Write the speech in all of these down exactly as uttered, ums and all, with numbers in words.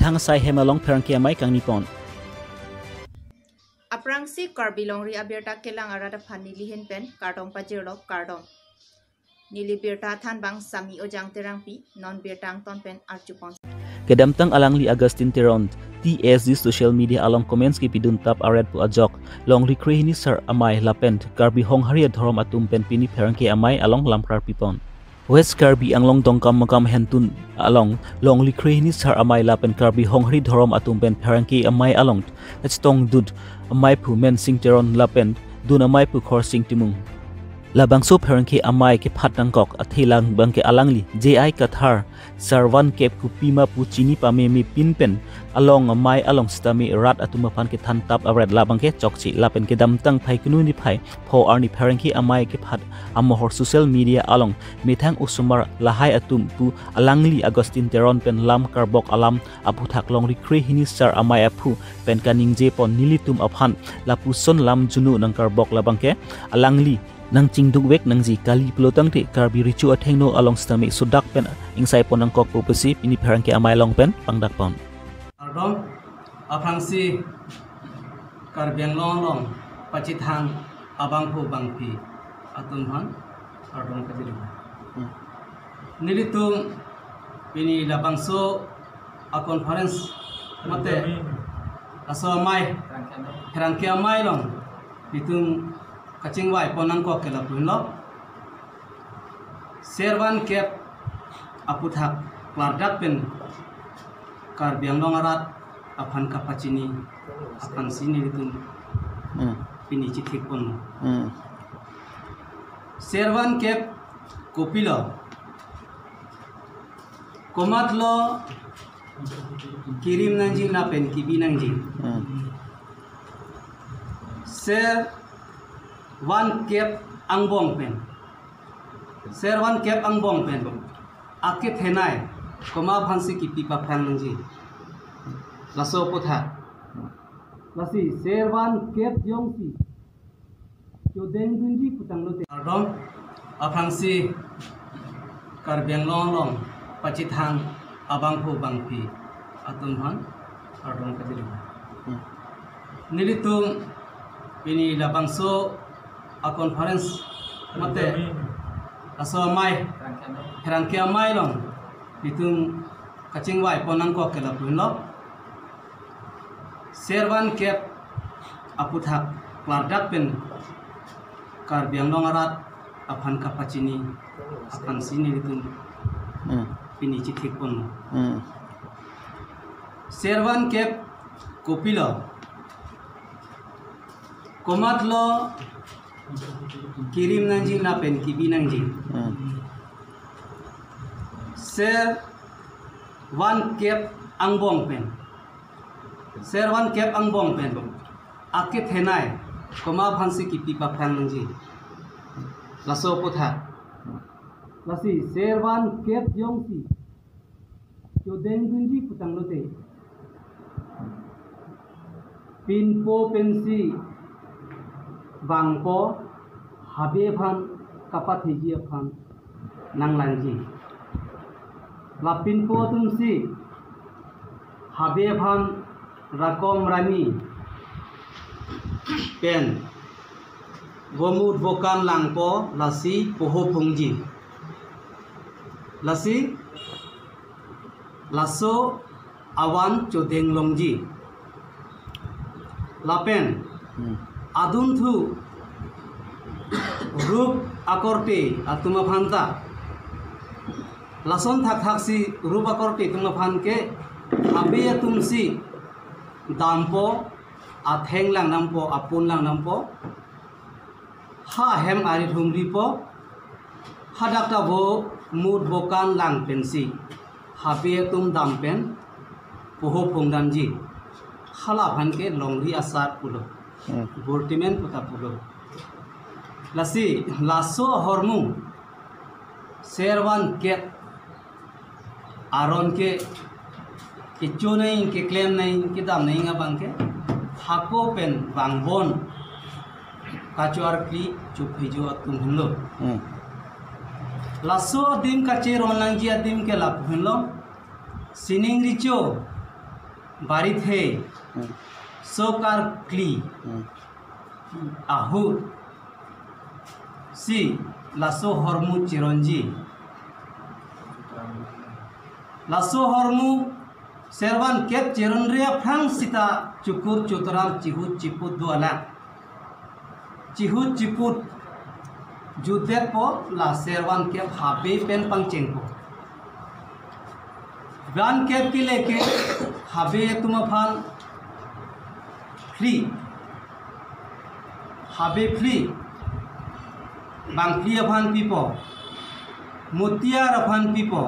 Thangsai hem along pherangke amei kangni pon. Aphrangsi Karbi Longri abirta kelang arat aphan neli ahin pen kardom pajirlo, kardom. Neli birta thanbang Sami Ojang Terangpi, non birta angton pen arjupon. Kedamtang alangli Augustine Teron, T S D social media along comments kepidun tap aret pu ajok, Longri Krehini Sar Amei lapen Karbi Honghari adhorom atum pen pini pherangke amei along lamkar pipon. West Karbi Anglong Dongkamukam Hentun along Longri Krehini Sar Amei lapen Karbi Honghari dhorom atum pen pherangke amei along chetongdun amei pu Mensing Teron lapen dun amei pu Khorsing Timung. Labangso pherangke amei kephat nangkok athe labangke alangli J I Kathar Sar van kep kopi ma pu chini pameme pin pen along amei along sitame rat atum aphan kethan tap aret labangke chokche lapen kedamtang Phaikunu niphai pho arni pherangke amei kephat amohor social media along methang osomar lahai atum pu alangli Augustine Teron pen lam karbok alam aphuthak Longri Krehini Sar Amei aphu pen kaningje pon nelitum aphan lapuson lam junu nangkarbok labangke alangli nangchingdukvek nangji kali pulotangte Karbi Recho Athengno along sitame sudak pen ingsai pon nangkok pu pusi pini pherangke amei along pen pangdak pon. Kardom, aphrangsi Karbi Anglong along pachethang abangphu bangphi atum aphan kardom kajirlo. Hmm. Nelitum pini labangso a-conference mate laso amei, pherangke amei along nelitum kachingvai pon nangkok ke lapu henlo. Ser van kep aphuthak klardak pen Karbi Anglong arat aphan kapachini aphansi nelitum Hmm. pini chethek ponlo. Hmm. Ser van kep kopilo, komatlo kirim nangji lapen kibi nangji. Hmm. Ser van kep angbong pen. Ser van kep angbong pen akethenei komat aphansi kipi paphrang nangji, laso aphuthak. Lasi ser van kep jongsi chodengdunji putanglote. Kardom, aphrangsi Karbi Anglong along pachethang abangphu bangphi atum aphan kardom kajirlo. Hmm. Nelitum pini labangso a-conference mate laso amei, pherangke amei along nelitum kachingvai pon nangkok ke lapu henlo. Ser van kep aphuthak klardak pen Karbi Anglong arat aphan kapachini aphansi nelitum Hmm. pini chethek ponlo. Hmm. Ser van kep kopilo, komatlo kirim nangji lapen kibi nangji. Hmm. Ser van kep angbong pen. Ser van kep angbong pen akethenei komat aphansi kipi paphrang nangji, laso aphuthak. Lasi ser van kep jongsi chodengdunji putanglote, pinpo pensi vangpo, habe aphan kapatheji aphan nanglangji. La pinpo atumsi habe aphan rakom rani pen vomut vokan langpo, lasi poho phungji. Lasi laso avan chodeng longji. Lapen Hmm. adunthu rup akorte atum aphan ta lason thakthaksi rup akorte atum aphan ke habe atumsi dampo, atheng lang dampo, apun lang dampo. Ha hem arit humripo, hadak ta vomut vokan lang pensi habe atum dam pen poho phungdamji. Hala aphan ke longri asar pulo. Hmm. Bortimen puta pulo. Lasi laso ahormu ser van kep aron ke kecho nangji, keklem nangji, kedam nangji abang ke hako pen vangbon kachoarkli chuphijo atum henlo. Hmm. Laso adim kacheron nangji adim ke lapu henlo. Sining Recho barit he, hmm, so karkli, hmm, ahut si laso ahormu cheronji. Laso ahormu servan kep cheronre aphrang sita chukur chutram chihut chiput do alang. Chihut chiput jutdetpo, la servan kep habe pen pangchengpo. Van kep kile ke habe atum aphan phli, habe phli, bangphli aphan pipo, mutiar aphan pipo,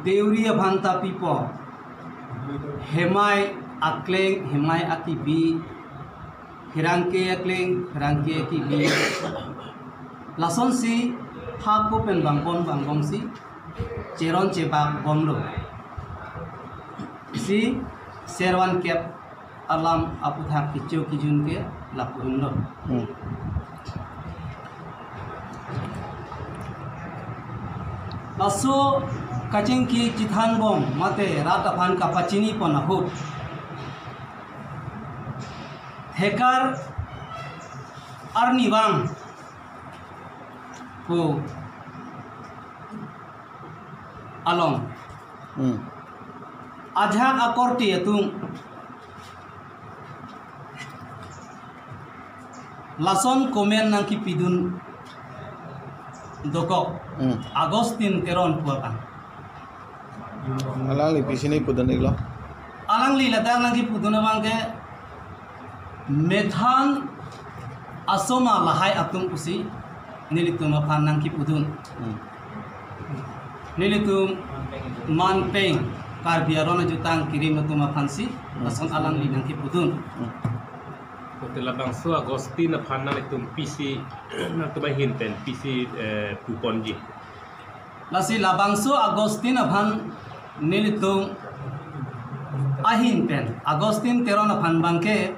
deuri aphan ta pipo, hemai akleng, hemai akibi, hirangke akleng, hirangke akibi. Lasonsi hako pen bangbom bangbomsi cheron chebak bomlo. Si servan kep alam aputhak kecho kejun ke lapu-anlo. Hmm. Laso kachingki chethanbom mate rat aphan kapachinipon ahut, thekar arnivang pu along, hmm, ajahak akorte atum lason comment nangkepidun dokok, hmm, Augustine Teron pu akan. Alangli pisi nangpudun-iklo? Alangli ladak nangkepudun abang ke, methang asoma lahai atum pusi nelitum aphan nangkepudun. Hmm. Nelitum manpeng Karbi aron ajutang kerim atum aphansi, hmm, lason alangli nangkepudun. Hmm. Kote labangso Augustine aphan nanglitum pisi, nangtum ahin pen pisi, eh, puponji? Lasi labangso Augustine aphan nelitum ahin pen, Augustine Teron aphan abang ke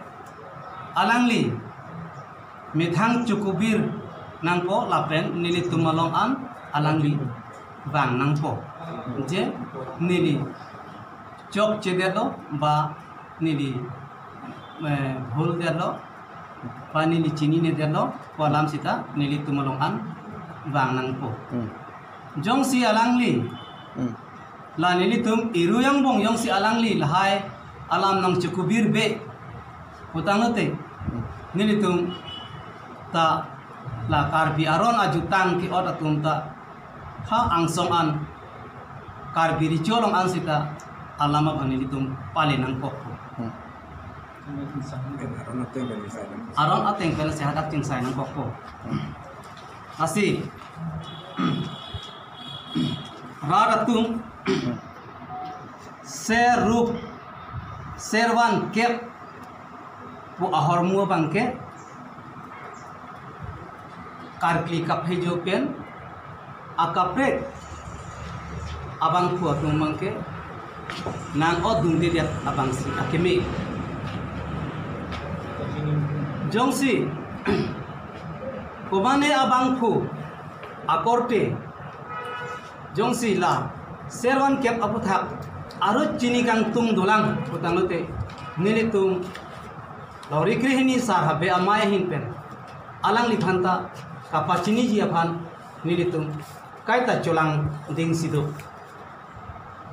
alangli methang chokobir nangpo lapen nelitum along an alangli vang nangpo. Je neli chokchedetlo ba neli, eh, bhuldetlo ba neli chininedetlo pu alam sita nelitum along an vang nangpo. Hmm. Jongsi alangli, hmm, la nelitum iru angbong jongsi alangli lahai alam nangchokobirbe putanglote, hmm, nelitum ta la Karbi aron ajutang ke-ot atum ta ha angsong an Karbi Recho along an sita alam abang nelitum pale nangkokpo. Hmm. Aron ateng pen si hadak chingsai nangkokpo. Hmm. Lasi rat atum, hmm, ser rup servan kep pu ahormu abang ke karkli kaphejo pen akaprek abangphu atum abang ke nang-ot dungdedet abangsi akeme. Jongsi komane abangphu akorte jongsi la servan kep aputhak arut chini kangtung dolang putanglote, nelitum Lori krehini sar habe amei ahin pen alangliphan ta kapachiniji aphan nelitum kaita cholang dingsi do.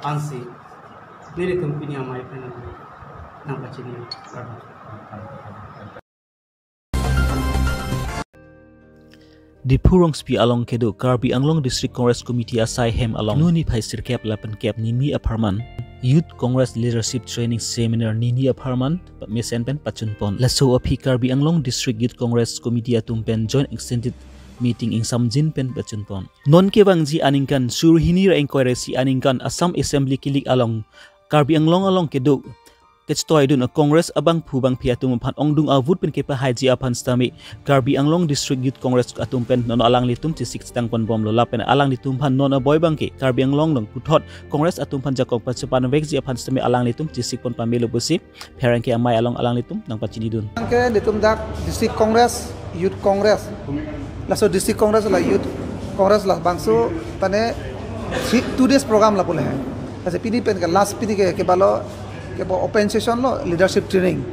Ansi nelitum pini amei pen nangpachini. Diphu Rongsopi along kedo Karbi Anglong District Congress Committee asai hem along June niphai sirkep lapen kep nini apharman Youth Congress Leadership Training Seminar nini apharman mesen pen pachunpon. Laso aphi Karbi Anglong District Youth Congress Committee atum pen joint extended meeting ingsamjin pen pachunpon. Non kevangji aningkan suri hini ra ingkoi ra isi aningkan Assam Assembly kilik along Karbi Anglong along kedo kechetoidun a-Congress abangphu bangphi atum aphan ongdung avote pen kepahaiji aphan sitame Karbi Anglong District Youth Congress atum pen non alanglitum chesik chetangponbomlo lapen alanglitum aphan non aboi abangke Karbi Anglong along puthot Congress atum aphan jakong pachepanvekji aphan sitame alanglitum chesikpon pamelo pusi pherangke amei along alanglitum nangpachinidun. Anke nelitum dak District Congress, Youth Congress, laso District Congress la Youth Congress labangso tane three, two days program lapu le. Ase pini pen ke last pini ke kebalo Open session lo leadership training.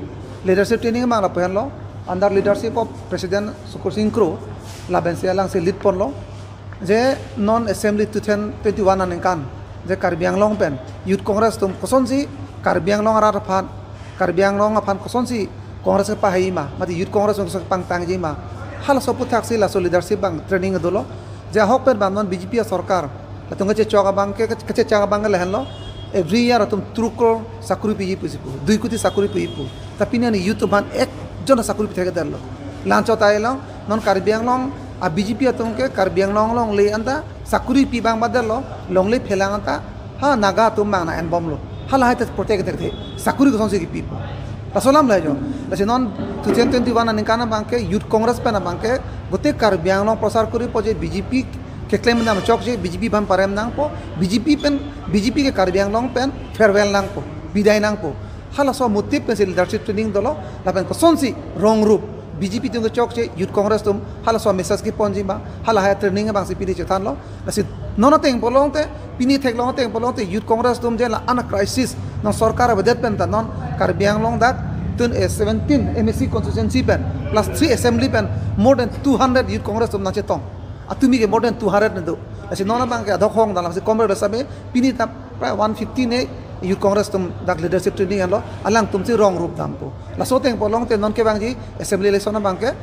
Leadership training abang lapu henlo, under leadership of President Sukur Singh Kro, lapen si alangsi lead ponlo. Je non Assembly two thousand twenty-one aningkan, je Karbi Anglong pen Youth Congress atum kosonsi Karbi Anglong arat aphan, Karbi Anglong aphan kosonsi Congress kepahai ma, mate Youth Congress atum kosonsi pangtangji ma, halaso aputhaksi laso leadership abang training dolo. Je ahok pen abang non B J P asorkar, latum kechechok abang ke, kechechak abang ke lahenlo, every year atum three crore sakuri piji pusi pu, dui koti sakuri piji pu. Ta pini arni youth atum aphan ekjon sakuri pithekdetlo. La-anchot ta ilong, non Karbi Anglong a B J P atum ke Karbi Anglong alongle anta sakuri pi abang badello, longle phelang anta ha Naga atum abang na enbomlo. Halahai ta protect thekthe, sakuri kosonsi kipipo? Laso alam le jo. Lasi non two thousand twenty-one aningkan abang ke Youth Congress pen abang ke gote Karbi Anglong prosar koripo je B J P keklem dam chokche, B J P aphan parem nangpo, B J P pen, B J P ke Karbi Anglong pen farewell nangpo, bidai nangpo. Halaso motive pensi leadership training dolo, lapen kosonsi rong rup B J P atum kechokche, Youth Congress atum, halaso message keponji ma, halahai training abangsi pini chethanlo. Lasi non ateng pulote, pini theklong ateng pulote, Youth Congress atum je la-an a crisis, non sorkar avedet pen ta non Karbi Anglong dak tun a seventeen M A C constituency pen, plus three assembly pen, more than two hundred Youth Congress atum nangchetong. Atumi ke more than two hundred ne do. Lasi non abang ke adhokhong dalam si Comrade Rasabe, pini ta prai one fifty ne Youth Congress atum dak leadership training henlo, alangtum si rong rup dampo. Laso ateng pulote non kevangji assembly election abang ke,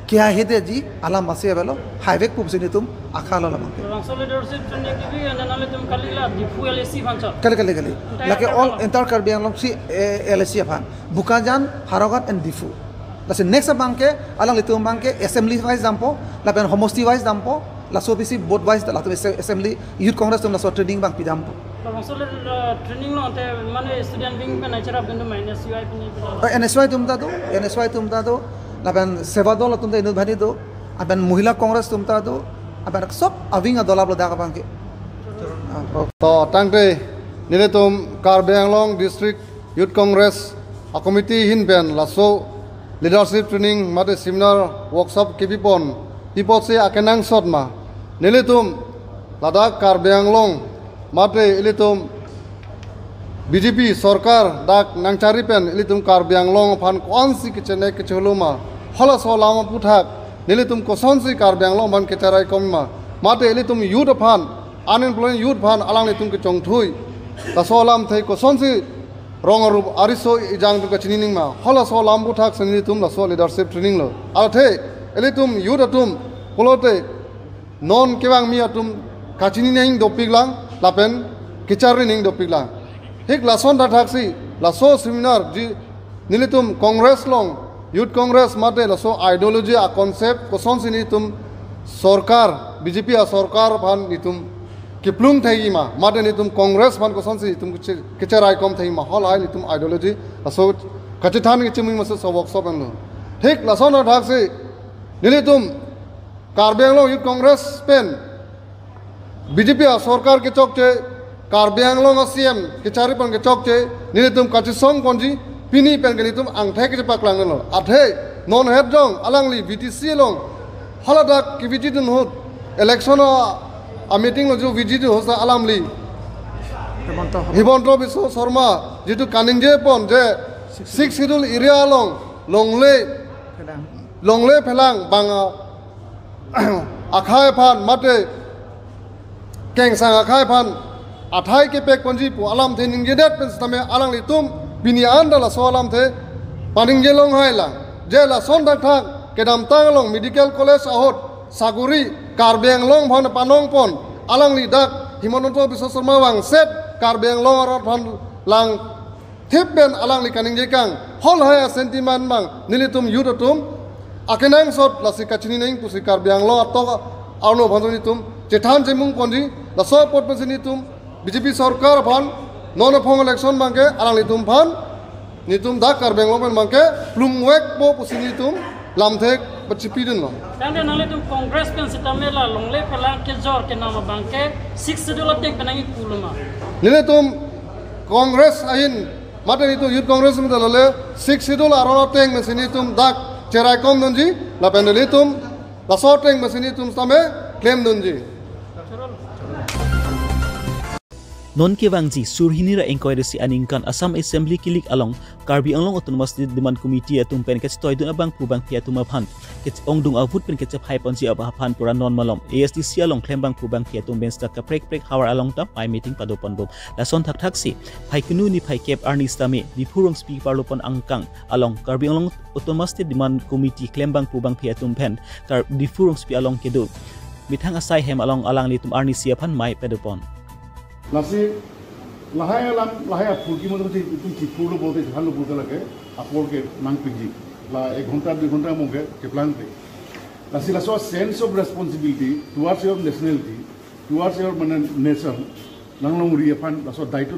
kehai hede ji alam masi avelo, haivek pusi nelitum akhalo labang ke. Labangso leadership training kebi, ane nanglitum kali la Diphu L A C aphan chot? Kali, kali, kali. Entire Lake Karbi all Anglong. Entire Karbi Anglong si, eh, L A C aphan. Bokajan, Howraghat and Diphu. Lasi next abang ke, alanglitum abang ke assembly wise dampo, lapen homosti wise dampo, laso apotsi vote wise da, latum ase-, assembly, Youth Congress atum laso training abang pidampo. Labangso le, eh, training along te mane student wing pen acherap pen do ma, N S Y pen ni pen? Eh, N S Y atum ta do, N S Y atum ta do, lapen Seva Dol atum ta inut bhani do, lapen Mohila Congress atum ta do, lapen sob a-wing adolap lo dak abang ke. Ah, okay. To tangte nelitum Karbi Anglong District Youth Congress a-committee ahin pen laso leadership training mate seminar workshop kepipon, pi apotsi akenangsot ma? Nelitum ladak Karbi Anglong mate ilitum B J P sorkar dak nangchari pen ilitum Karbi Anglong aphan kosonsi kechene kecholo ma? Halaso alam aputhak nelitum kosonsi Karbi Anglong aphan kecherai kom ma? Mate ilitum youth aphan, unemployed youth aphan alanglitum kechongthui, laso alamthe kosonsi rong arup ariso ejang atum kachini nang ma? Halaso alam aputhak si nelitum laso leadership training lo. Athe ilitum youth atum pulote non kevangmi atum kachini nang dopiklang, lapen kecharli nang dopiklang. Hik lason thakthaksi laso seminar ji nelitum Congress along, Youth Congress mate laso ideology a-concept kosonsi nelitum sorkar, B J P asorkar aphan nelitum keplung thekji ma, mate nelitum Congress aphan kosonsi nelitum keche-, kecherai kom thekji ma, halahai nelitum ideology laso kachethan kachimui ma laso workshop henlo. Hik lason thakthaksi nelitum Karbi Anglong Youth Congress pen B J P asorkar kechokche, Karbi Anglong a-C M kechari pen kechokche, nelitum kachesong ponji, pini pen ke nelitum angthek kechepaklang lo. Athe non het jong alangli V T C along haladak keviji dun ahut, election a, a-meeting lo jo viji dun ahut sa alamli Himanta Himanta Biswa Sarma jitu kaningje pon je Sixth Schedule area along longle, longle phelang bang a akhai aphan mate kengsang akhai aphan athai kepek ponji pu alamthe ningjedet pen setame alanglitum pini anta laso alamthe paningje longhailang. Je lason thakthak kedamtang along medical college ahut sakuri Karbi Anglong aphan panong pon alangli dak Himanta Biswa Sarma vangset Karbi Anglong arat aphan lang thip pen alangli kaningje kang, halahai a-sentiment abang nelitum youth atum akenangsot lasi kachini nang pusi Karbi Anglong atok arno aphan nelitum chethan chemung ponji. Laso apot pensi nelitum B J P sorkar aphan non aphong election abang ke alanglitum aphan nelitum dak Karbi Anglong pen abang ke plungvekpo pusi nelitum lamthe pachipi dunlo. Tangte nanglitum Congress pen setame la longle phelang kejor kenam abang ke Sixth Schedule ateng pen nangkipu lo ma? Nelitum Congress ahin mate nelitum Youth Congress mate lale Sixth Schedule aron ateng pensi nelitum dak cherai kom dunji, lapen nelitum laso ateng pensi nelitum setame klem dunji. Non kevangji sur hini ra ingkoi ra isi aningkan Assam Assembly kilik along Karbi Anglong Autonomous State Demand Committee atum pen kachetoidun abangphu bangphi atum aphan kech-, ongdung avote pen kachephai ponji ap-, aphan pura non malom A S D C along klem bangphu bangphi atum pen sita kaprek kaprek havar along ta mei meeting padoponbom. Lason thakthaksi phai kunu niphai kep arni sitame Diphu rongsopi parlopon angkang along Karbi Anglong Autonomous State Demand Committee klem bangphu bangphi atum pen Kar-, Diphu rongsopi along kedo methang asai hem along alanglitum arnisi aphan mei padopon. Lasi lahai alam, lahai apor kimo tong si itum chipurlo pulote, hallo pulote lake apor ke nangpikji. La ek ghonta, dui ghonta mong ke cheplangte. Lasi laso sense of responsibility towards your nationality, towards your, mane, nation, nanglongri aphan laso daito.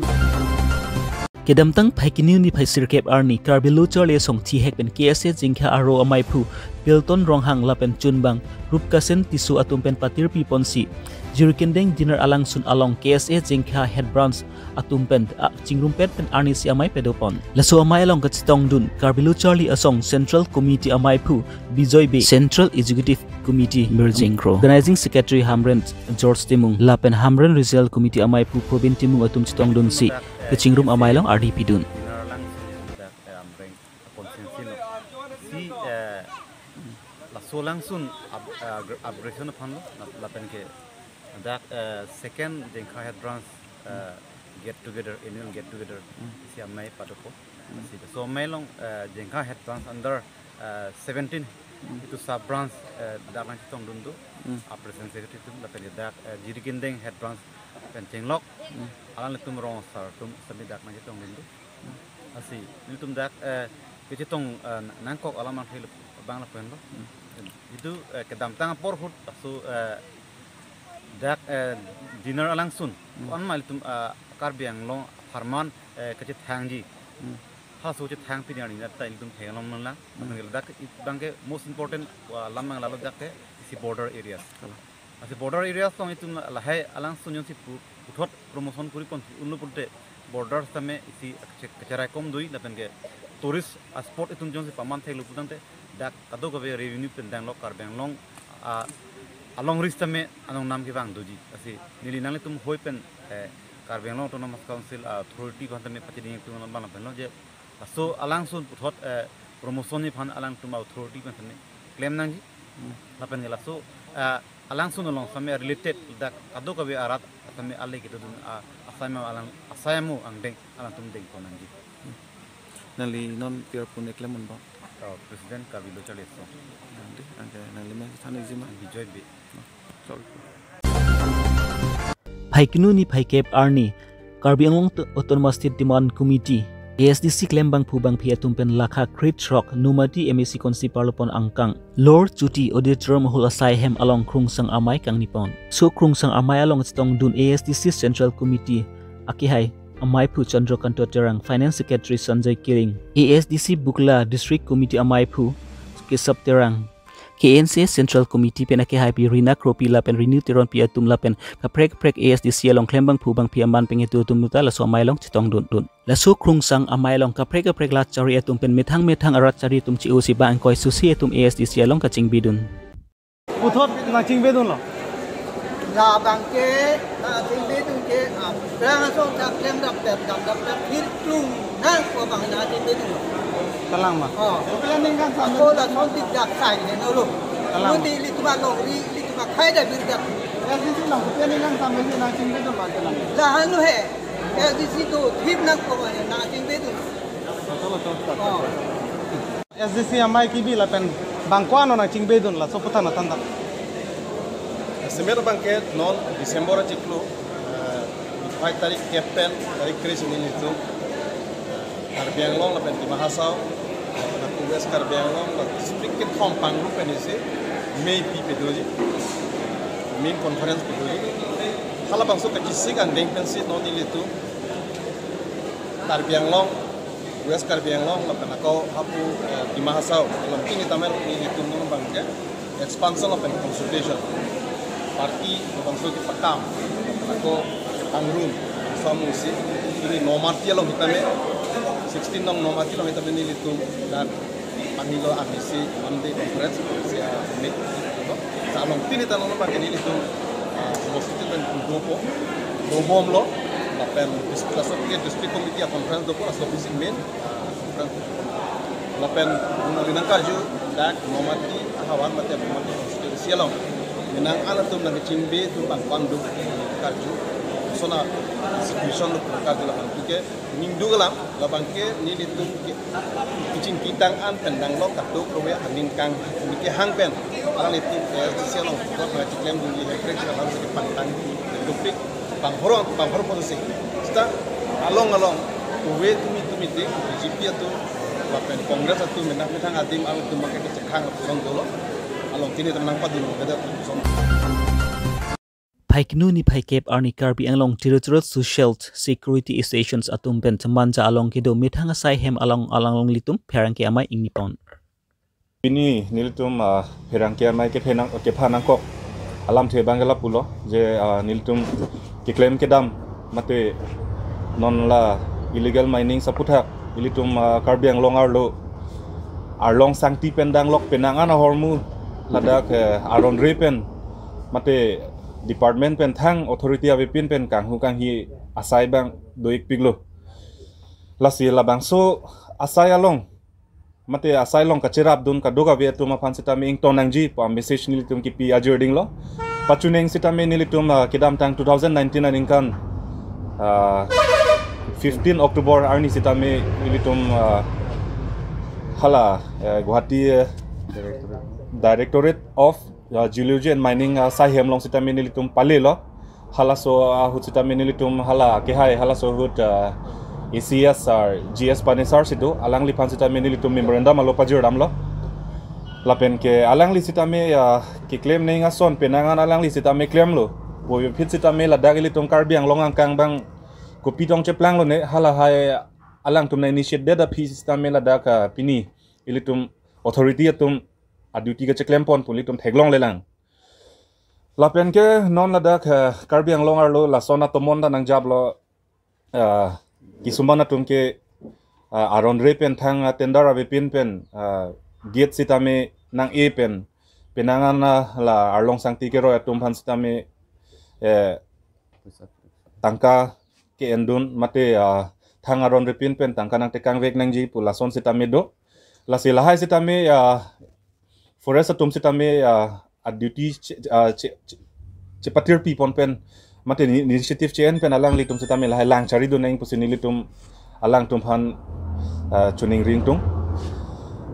Kedamtang phai kunu niphai sirkep arni Karbi Lo Charli Asong thihek pen K S A Jengkha arlo amaiphu Pilton Ronghang lapen chunbang Rupkasen Tisso atum pen patirpi ponsi Jirikindeng dinner alangsun along K S A Jengkha Head Branch atum pen, ah, chingrumpet pen arnisi amei padopon. Laso amei along kachetongdun Karbi Lo Charli Asong Central Committee amaiphu Bijoy Bey, Central Executive Committee Mirjeng Kro, Organizing Secretary Hamren George Timung lapen Hamren Regional Committee amaiphu Probin Timung atum chetongdunsi kachingrum amei along ardi pidun. Dinner alangsun dak, eh, Amreng constituency lo. Si, eh, laso alangsun ab-, eh, aggr-, aggression aphan lo, lap-, lapen ke dak, eh, second Jengkha Head Branch, eh, get together, annual get together, Hmm. si amei padopo. Hmm. Si, so amei along, eh, Jengkha Head Branch under, eh, seventeen, Hmm. itum sub branch, eh, dak nangchetongdun do, Hmm. a president secretary atum, lapen dak, eh, Jirikindeng Head Branch pen chenglok, Hmm. alanglitum rong sar atum sitame dak nangchetongdun do. Hmm. Lasi, nelitum dak, eh, kachetong, eh, nangkok alam nangthelo abang lapen lo. Hmm. Itum, eh, kedamtang apor ahut, laso, eh, dak, eh, dinner alangsun. Hmm. Ko-an ma ilitum, eh, Karbi Anglong apharman, eh, kachethangji. Hmm. Halaso chethang pini arni ta ilitum theklong nanglang. Hmm. Lapen dak abang ke most important, ah, alam abang lalo dak ke isi border areas. Kalang. Lasi border areas along itum lahai alangsun jongsi pu-, puthot promotion kuri pon unlo pulote border sitame isi kache-, kacheraikom do-i lapen ke tourist, ah, spot itum jongsi paman theklo pulotangte dak kadokave revenue pen danglo Karbi Anglong, ah, alongri sitame anong nam kevang doji. Lasi neli nanglitum hoi pen, eh, Karbi Anglong Autonomous Council, ah, authority aphan tame pacheding itum alam abang lapen lo je laso alangsun puthot, eh, promotion ni aphan alangtum authority pen tame klem nangji. Hmm. Lapen ke laso, eh, alangsun along sitame related dak kadokave arat sitame ale kedodun, ah, asai amo alang, asai amo angdeng alangtum dengpon nangji. Nangli non pi aphan klem unpo? Oh, President Karbi Lo Charli Asong. Nangli, anke nangli men than isi ma? Bijoy Bey. Oh, sorry. Phai kunu niphai kep arni Karbi Anglong T-, Autonomous State Demand Committee, A S D C klem bangphu bangphi atum pen lakha kre-throk Nomati M A C constituency parlopon angkang Lor Chuti Auditorium Hall asai hem along krungsang amei kangnipon. So krungsang amei along chetongdun A S D C Central Committee akehai amaiphu Chandrakanta Terang, Finance Secretary Sanjay Kering, A S D C Bukla District Committee amaiphu Kesap Terang, K N C Central Committee pen akehaipi Rina Kropi lapen Renew Teronpi atum lapen kaprek kaprek A S D C along klem bangphu bangphi aman pengetu atum ta laso amei along chetongdundun. Laso krungsang amei along kaprek kaprek rat chari atum pen methang methang arat chari atum che-osi bang ingkoi susi atum A S D C along kachingbidun. Puthot nangchingbidunlo. Labang ke nangchingbidun ke, ah, rang asong ta klemdap dap dap dap dap hirtung nang ko bang nangchingbidunlo. Kalang ma. Oh. Kopi aning kan sampai. Ako lason tik dak sai henlo. Kalang ma. Mudi ilitum alongri, ilitum akhai da birdak. Ya, sisi nang kopi aning kan sampai si nangchingbidun ma kalang. Lahenlo he. Ya, sisi to thip nang ko bang nangchingbidun. Betul, betul, betul. Oh. S D C amei kebi lapen bang ko-an nangchingbidun laso aputhak nangthan tha. Estimate abang ke non December achiklo, eh, phai tarik kep pen tarik kre-isi nelitum, eh, Karbi Anglong lapen Dima Hasao, lapen ako West Karbi Anglong la district kethom pangrum pen isi mei pi padoji, main conference padoji. Halabangso kachesik angdeng pensi non nelitum Karbi Anglong, West Karbi Anglong lapen ako hapu, eh, Dima Hasao along pini tamel nelitum non abang ke expansion lapen consultation. Party labangso kepakam lapen ako pangrum samusi ini Nomati along sitame, sixteen nong Nomati along sitame nelitum dak pangilo abisi one day conference si, ah, meet, no? Sa along pini ta non abang ke nelitum, ah, mosque pen dopo, dobomlo, la Pen dis-, laso ke district committee a conference dopo, laso bisi main, ah, conference. Lapen nangli nangkarju dak Nomati ahavar mate Nomati constituency along menang-an atum nangkechingbe atum bang panduk karju. Lason a situation lo karju, labang ke ningduk alam, labang ke nelitum ke kachingki tang-an pen danglok kadokave aning kang, neli kehang pen alanglitum A S D C along kot nangcheklemdunji hemprek si alam si pangtang topik, panghorong, panghorong policy. Seta along along kove tumi tumi te B J P atum lapen Congress atum mena methang adim alanglitum bang ke chekhang ason dolo. Along tini teman nangpadun kedo ason. Phaikunu niphai kep arni Karbi Anglong Territorial Social Security Association atum pen Thamanjai along kedo methang asai hem along alanglitum pherangke amei ingni pon. Pini nelitum, ah, pherangke amei kephenang, kephanangkok alamthe bang ke lapulo je, ah, nelitum keklem kedam mate non la illegal mining aputhak ilitum, ah, Karbi Anglong arlo Arlong Sangti pen danglok penang-an ahormu ladak, eh, aronre pen mate department pen thang authority avepin pen kanghu kanghi asai bang do-ikpiklo. Lasi labangso asai along mate asai along kacherapdun kadokave atum aphan sitame ingtong nangji pu a-message nelitum kipi ajirdinglo. Pachuning sitame nelitum, ah, kedamtang two thousand nineteen aningkan, ah, fifteen October arni sitame nelitum, ah, hala, eh, Guwahati, eh, Directorate of, ah, Geology and Mining, ah, asai hem along sitame nelitum palelo. Halaso ahut sitame nelitum hala kehai halaso ahut, ah, A C S sir, G S Pane sir si do, alangliphan sitame nelitum memorandum alo pajirdamlo. Lapen ke alangli sitame, ah, keklem neng ason penang-an alangli sitame klemlo. Puvoiphit sitame ladak ilitum Karbi Anglong angkang bang kopi tong cheplanglo ne, halahai alangtum na initiate det aphi sitame ladak, ah, pini ilitum authority atum a-duty kacheklem pon pu ilitum theklonglelang. Lapen ke non ladak, eh, Karbi Anglong arlo lason atomon ta nangjaplo, eh, kisuman atum ke, eh, aronre pen thang, eh, tender avepin pen, eh, gate sitame nang-e pen penang-an, eh, la Arlong Sangti keroi atum aphan sitame, eh, tangka ke-endun mate, ah, thang aronrepin pen tangka nangtekangvek nangji pu lason sitame do. Lasi lahai sitame, ah, forest atum sitame, ah, a-duty che-, ah, che-, che-, chepatirpi pon pen mate ni-, initiative che-en pen alanglitum sitame lahai lang charidun nang pusi nelitum alangtum aphan, ah, chuning ringtung.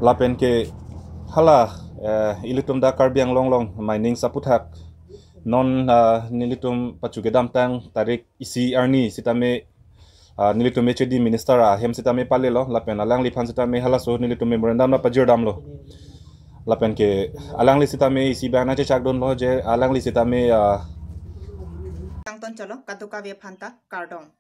Lapen ke hala, eh, ilitum dak Karbi Anglong along mining aputhak non, ah, nelitum pachu kedamtang tarik isi arni sitame, ah, nelitum H A D minister ahem sitame palelo, lapen alangliphan sitame halaso nelitum memorandum na pajirdamlo. Lapen ke alangli sitame isi bang nangchechakdunlo je alangli sitame, ah, Kangton cholo, kadokave aphanta kardom.